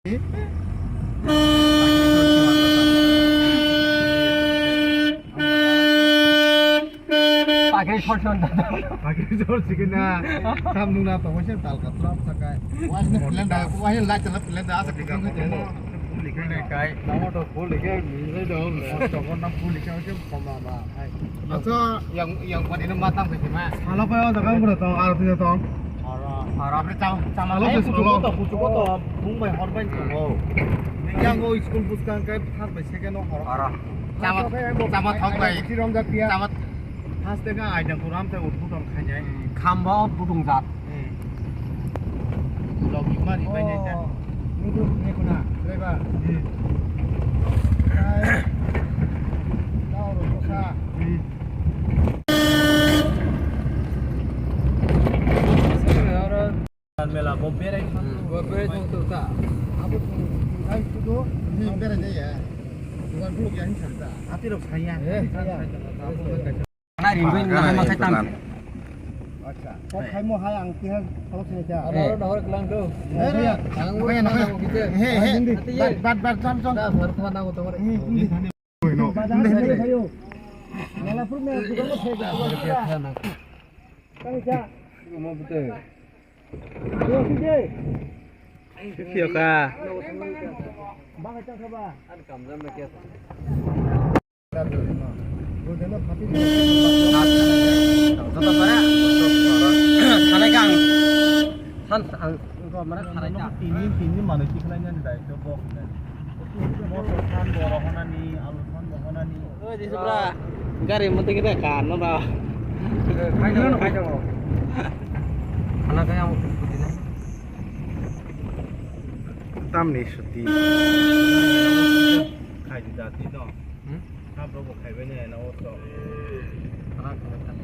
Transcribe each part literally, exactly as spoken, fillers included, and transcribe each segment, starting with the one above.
Pakri sor sor. Pakri sor sikina. Samung na tongo se tal ka trap sakai. Wajne plan da, wajne light chala plan da asa kikang ko. Phul kai. Namo to phul kai, mingle do. Tokon na phul kai se koma ba. Acha. Yang, yang padi na matang pe ma. Salo pa da kang bro tong, aro tu tong. Aro. Aro. Cham, cham. Salo se salo. Kuchu ko to, bung bai hor bai tongo. Yang go school buskang kai thar bai second o hor. Aro. Chama, chama thok bai. Chama. First te ka aida kuram te udbudon khainai. Khamba o budung jat. Logi mari bai nai ta. Nunggu ni kuna, driver. Tao ro kosa. Mela bo berai thang. Bo berai thang to ta. Abo thang ai tu do. Ni berai dai ya. Bukan dulu ya ni santa. Ati rok saya. Eh, saya. Ana ringwi na hai ma khai tam. Acha. Kok khai mo hai ang tiha kholok sini ta. Aro dahor kelang tu. Eh, ang bai na kite. He, he. Bat, bat, bat, jam, jam. Da sar tha na ko tomar. Hindi, hindi. Hindi, hindi. Mala pur me dukan mo thek. Tang cha. Mo bute. Yo sije. Siyoka. Ba ka cha ba. An kam jam na kya. Sanai kang. San ang ko mana sanai kang. Tini tini mana sih kena ni dai to bok. Motor san boro honani, alu san boro honani. Oi di subra. Gari mati kita kan no ba. Khai dong, khai dong. Ana kaya mo. Tamni suti. Khai di dati no. Hmm? Sabo bo khai bene na o to. Khana khana khana.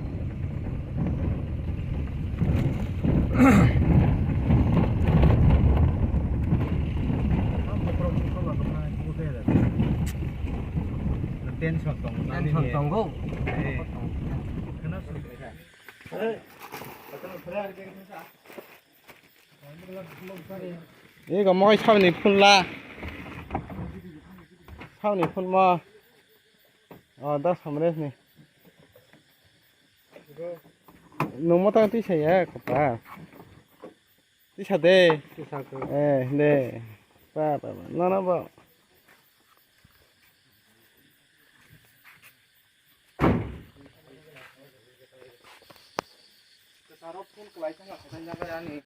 Tension tong. Tension tongo. Eh. Khana su. Ego moi sabni phunla. Sabni phunma. O da samres ni. Nungmo ta tisa ya kapa. Tisa de. Tisa ko. Eh de. Pa pa pa. No no ba. Saro phone kwlai thangma khatai jaga ani.